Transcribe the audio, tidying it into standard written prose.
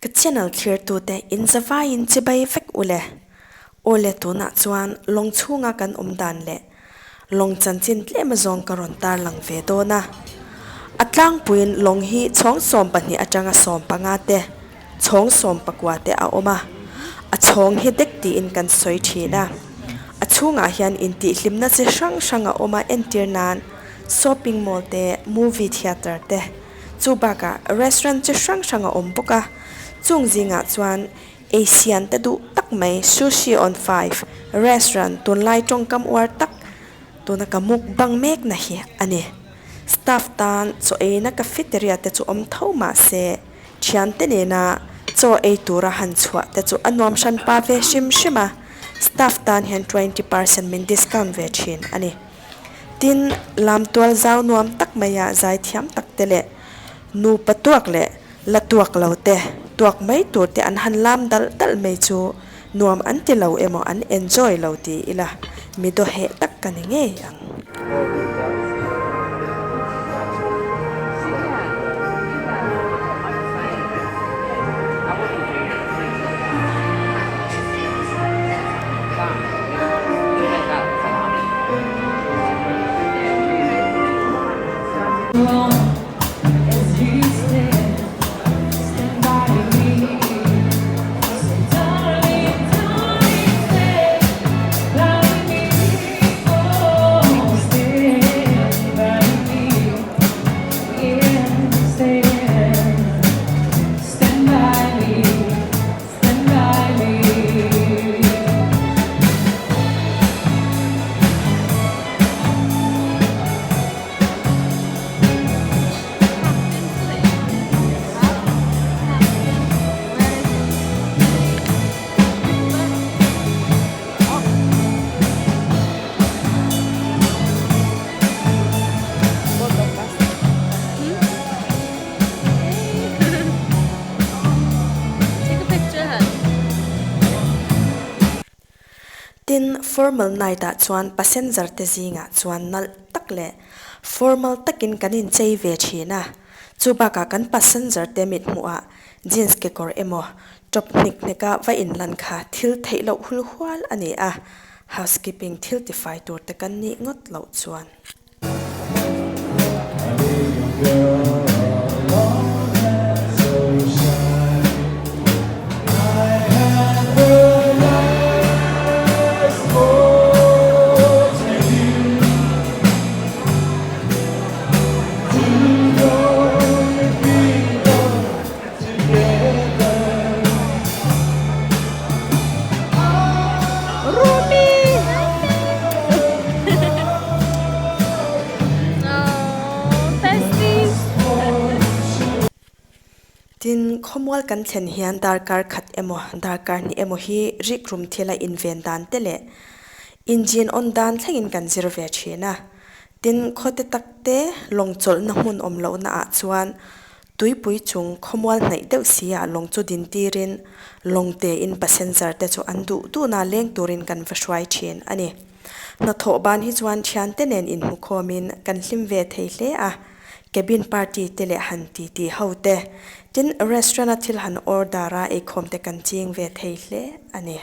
Ka channel thlirtute in zavaiin chibai vek u le. Awle tunah chuan lawng chhunga kan awm dan leh lawng chanchin tlem azawng ka rawn tarlang ve dawn a. A tlangpuiin lawng hi chhawng 12 atanga 15 te, chhawng 19 te a awm a. A chhawng hi dek tiin kan sawi thin a. A chhungah hian intihhlimna chi hrang hrang a awm a entir nan shopping mall te, movie theatre te, Chu bakah restaurant chi hrang hrang a awm bawk a, chung zingah chuan Asian te duh tak mai Sushi on Five restaurant tunlai tawngkam uar tak tuna ka mukbang mek na hi a ni. Staff tan chaw eina cafeteria te chu awm tho mah se thiante nena chaw ei tura han chhuah te chu a nuam hran pa ve hrim hrim a, staff tan hian 20% min discount ve thin a ni. Tin, lamtual zau nuam tak maia zaithiam tak te leh nupa tuak leh la tuak lo te, tuak mai tur te an han lam dalh dalh mai chu nuam an ti lo emaw an enjoy lo ti ila mi dawheh tak ka ni ngei ang. Tin, formal night ah chuan passenger te zingah chuan nalh tak leh formal takin kan inchei ve thin a, chu bakah kan passenger te mithmuh ah jeans kekawr emaw top hnik hnek a va inlan kha thil theih loh hul hual a ni a, housekeeping thil tifai tur te kan nih ngawt loh chuan. Tin, khawmual kan thlen hian darkar khat emaw darkar hnih emaw hi rikrum thila inven dan te leh engine on dan thlengin kan zir ve thin a. Tin, khawte takte lawng chawlhna hmun awm lohna ah chuan Tuipui chung khawmual hnaih deuh si ah lawng chu din tirin lawng tein passenger te chu an duh duhna leng turin kan va hruai thin a ni. Hnathawh ban hi chuan thiante nen inhmukhawmin kan hlim ve thei hle a, cabin party te leh han titi ho te, tin restaurant a thil han order a eikhawm te kan ching ve thei hle a ni.